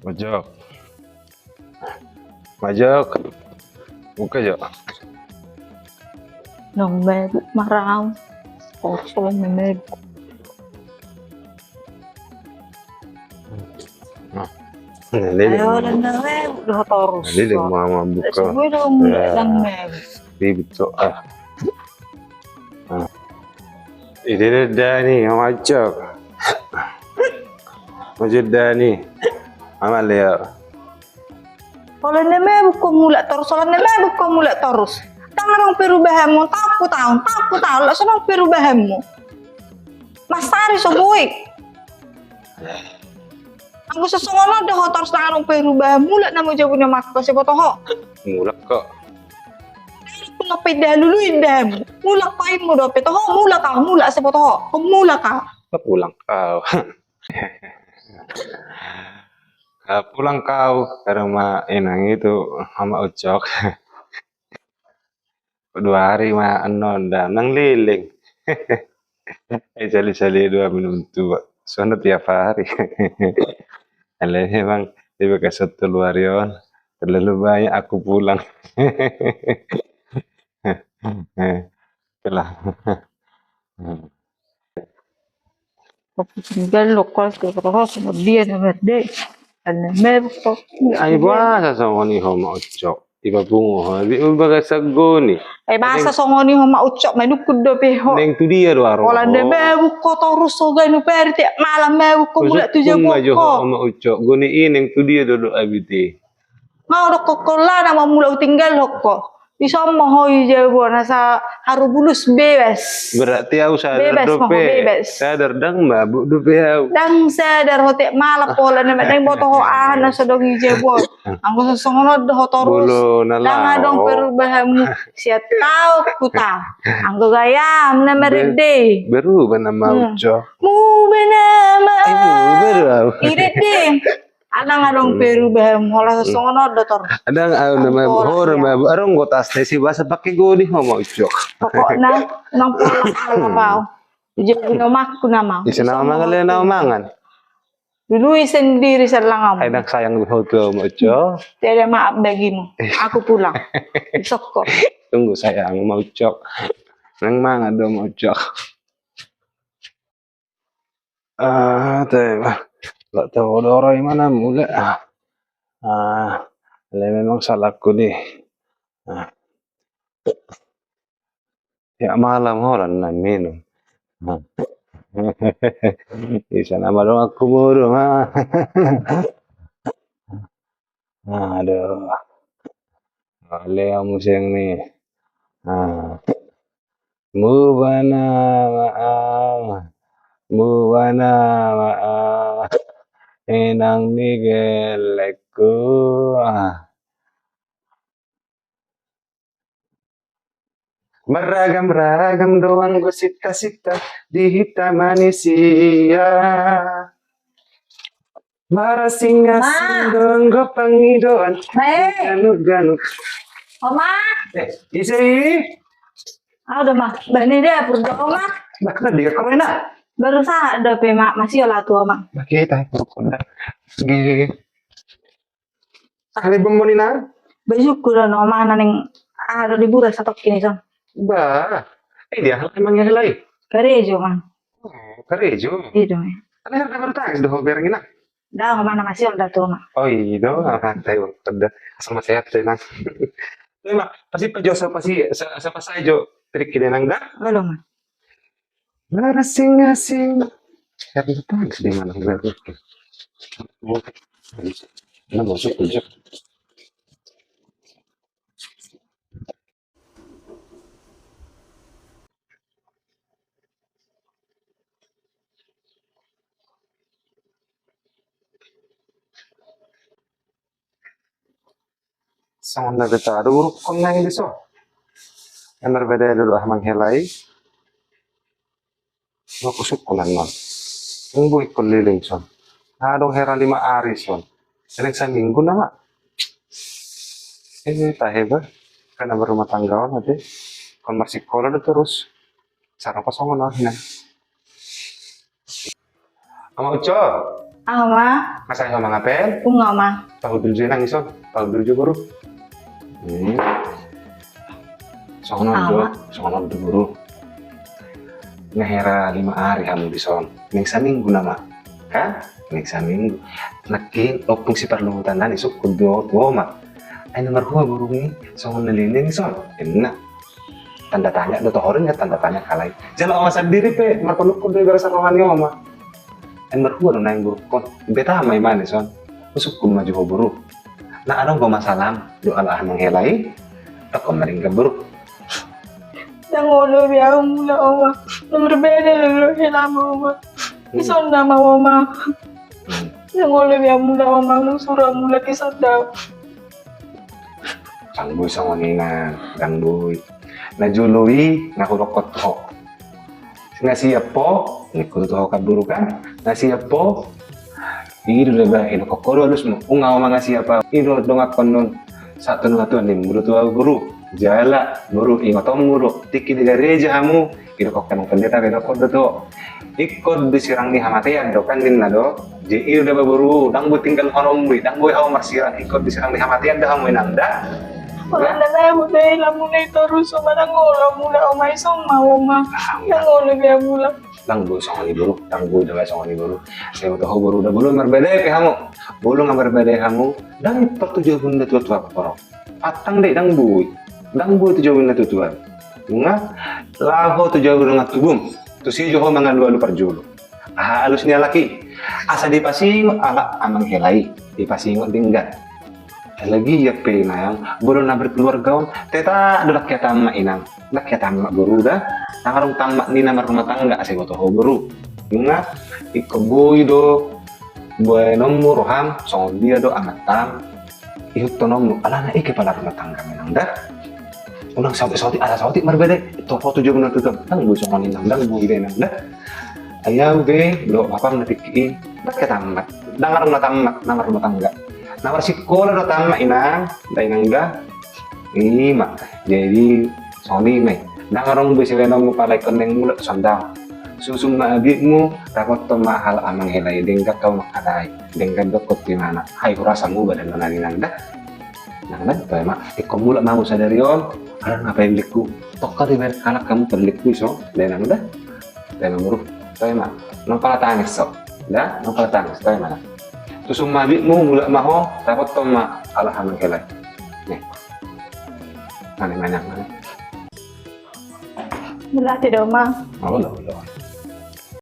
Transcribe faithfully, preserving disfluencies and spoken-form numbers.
Majok. Majok. Buka, Jok. Nang mabuk marau. Kosong mabuk. Nah, ini dia. Ayo, nang mabuk dohot torus. Ini dia, mama buka. Semua dong, ya. Nang mabuk. Ribet, Cok. Ah. Nah. Ini dia, Dani, Majok. Majok, Dani. Mama lihat. Holan na mabuk ho mulak torus, holan na mabuk ho mulak torus. Ndang adong perubahanmu, taon pe taon, taon pe taon, laos adong perubahanmu. Masari so boi. Anggo sasongon on do ho torus ndang adong perubahan, mulak nama jabu ni omakku, asa diboto ho. Mulak ho. Mulak pe indahanmu, mulak paimmu dope toho, mulak ahu, mulak asa diboto ho. Ho mulak ahu. Pulang kau. Ah, pulang kau ke rumah Inang itu, Ama Ucok. Dua hari ma annon, ndang leleng. Eh, sali-sali dua minum tua. Sono tiap hari. Alai memang di bagas tolu hari on, terlalu banyak aku pulang. Eh, itulah. Tinggal lokal ke rohos, kemudian sama deh. Karena mabuk ho. Ai boasa songon i ho, Ama Ucok? Iba pungu ho, di bagas sagoni. Ai boasa songon i ho, Ama Ucok? Manungkun dope ho. Naeng tu dia do aro ho? Holan na mabuk ho torus ho ganup ari, tiap malam mabuk ho mulak tu jabu ho. Ama Ucok, goni i naeng tu dia do do abiti. Nga ho dokkon ho, holan na mamulak, hutinggalhon ho. Dison ma ho i jabu on, asa haru bulus bebas. Berarti ahu sadar dope. Bebas ma ho, bebas. Sadar, ndang mabuk dope ahu. Ndang sadar ho, tiap malam pola na, ndang diboto ho aha na so adong i jabu on. Anggo sasongon on do ho torus, ndang adong perubahanmu. Sian taon tu taon. Anggo gayam na marende. Berubah nama Ucok. Mubena ma. Ai mubena nama. Irende. Ndang adong perubahan, holan sasongon on do torus. Ndang, ahu nama, ho nama, adong gotas tesi, boasa pake goni ho, Ama Ucok? Pokokna, nang pola-pola mau. Jadi nama aku nama. Ise nama mangan, le nama mangan. Dulu i sendiri selang. Ai ndang sayang do ho tu ahu, Ama Ucok? Tiada maaf bagimu. Aku pulang. Isokko. Tunggu sayang, Ama Ucok. Nang mangan do, Ama Ucok. Ah, tai bah. Lak tau doro i mana mulak. Ah. Ah, alai memang salahku di. Ah. Tiap malam holan na minum. Ah. Ise nama donganku muru, ah. Aduh. Ale museng ni. Ah. Mubena ma ahu. Mubena ma ahu. Inang ni gellengku. Ah. Marragam-ragam do anggo sinta-sinta di hita manisia. Marasing-asing do anggo pangidoan. Ganup-ganup. Oma. Eh, ise i? Ahu do, Ma. Bah, ni dia pur do, Oma. Bah, na dia korena. Baru sa do pe, Ma, masih olah tua, Ma. Bah, kita. Gigi. Aha na ibommu, Inang? Bajungku do, Oma, na naeng aha do, liburan satongkin i son. Bah, eh, dia halak emang ya halai? Karejo, Oma. Oh, karejo. Iya dong. Alai harga baru tangis do ho bereng, Inang? Ndang, Oma, na masih olah tu, Oma. Oh, iya dong, santai, Oma. Asal masih sehat, Inang. Ima, pasti pajo, asal pasti, asal, asal pas aja trik ini, Inang, dah? Belum, Ma. Marasing-asing. Siapa tahu di mana. Mana masuk aja. Songon na beta do urukkon nai di son. Emar beda do aha manghelai. Lo kusuk kunan non. Tunggu ikon liling son. Adong hera lima ari son. Sering saminggu nama. Eh, tahe ba. Karena berumah tangga on ate. Kon masih kola do terus. Sarapa songon ahu na. Ama Ucok. Ama. Masa ho mangapel? Unga, Oma. Tahu dulu jo nang ison, tahu dulu jo, Boru. Hmm. Songon on do, songon on do, Boru. Nga hera lima ari hamu dison. Naeng saminggu nama. Kan? Naeng saminggu. Nangkin ompung siparluhutan na nisukkun do tu Oma. Ai na marhua, Boru, i songon na leleng ison. Inna. Tanda tanya do tohorin, tanda tanya halai. Jala Oma sandiri pe marpanukkun do ibarat saroha ni Oma. Ai marhua do naeng, Boru, ingkon. Beta ma i ma nison. Husukkun ma jo ho, Boru. Na adong do masalah do ala aha manghela i? Tokkon ma denggan, Boru. Ndang olo be ahu mulak, Oma. Na marbeda do hela ma, Oma. Ison nama, Oma. Ndang olo be ahu mulak, Oma. Molo sura mulak ison da. Ndang boi songon i, Nang, ndang boi. Na jolo i nga hudokkon tu ho. Nga siap ho, ningku tu ho kan, Boru, kan. Nga siap ho. I do da ba, idokkon ho do alusmu. Unga, Oma, nga siap ahu. I do dongankon on. Sahat tu na tuan ni mulu tu ahu, Boru. Jala, Boru, ingotonmu do. Tingki di gareja hamu. Idokkon hamu pendeta pe dokkon do tu ho. Ingkon di sirang ni hamatean do kan ninna do. Jadi i do da ba, Boru, ndang boi tinggalhononmu i, ndang boi hamu marsirang, ingkon di sirang ni hamatean do hamu, Inang, da. Molo ndang ahu be lamuna i torus, Oma, ndang olo mulak, Oma, ison ma, Oma. Ndang olo be ahu mulak. Ndang boi songon i, Boru, ndang boi da ba songon i, Boru. Sai boto ho, Boru, da, molo marbadai pe hamu. Molo nga marbadai hamu, ndang tor tu jabu ni na tua-tua, Boru. Antang da i, ndang boi. Ndang boi tu jabu ni na tua-tua. Nga laho tu jabu dongan tubum. Tusi jo ho mangalualu parjolo. Aha alus ni halak i? Asa dipasingot halak amang hela i. Dipasingot denggan. Lagi ia pe, Inang, molo na berkeluarga on, tetap do ndang hea tamat, Inang. Ndang hea tamat, Boru, da. Ndang adong tamat ni na marrumah tangga, asa boto ho, Boru. Nga ingkon boi do baenonmu roham, songon dia do amantam. Ihuthononmu, alana i kepala rumah tangga, Inang, da. Unang saotik-saotik, ala saotik marbadai. Toho tu jabu na tutup. Ndang boi songon i, Inang, ndang boi be, Inang, da. Ai ahu be, dohot bapam na tingki i, ndang hea tamat. Ndang adong na tamat na marrumah tangga. Na marsikola do tamat, Inang, da, Inang, da. I ma. Jadi songon i ma i. Ndang adong be sibaenonmu pala ingkon naeng mulak, songon i da. Susun ma abitmu, dapothon ma halak amang hela i, denggan hamu manghatai. Denggan dokkon tu imana. Ai hurasa muba da, Inang, da. Nang, da, toe ma. Ingkon mulak ma hamu sadari on. Ala na paillingku. Tongka dibaen halak hamu paillingku i, songon i da, Inang, da. Toe ma, Boru. Toe ma. Ndang pola tangis ho. Da, ndang pola tangis. Toe ma, Nang. Susun ma abitmu, mulak ma ho, dapothon ma halak amang hela i. Nih. Nang, Inang, Nang. Mulak ti do, Oma. Olo, olo.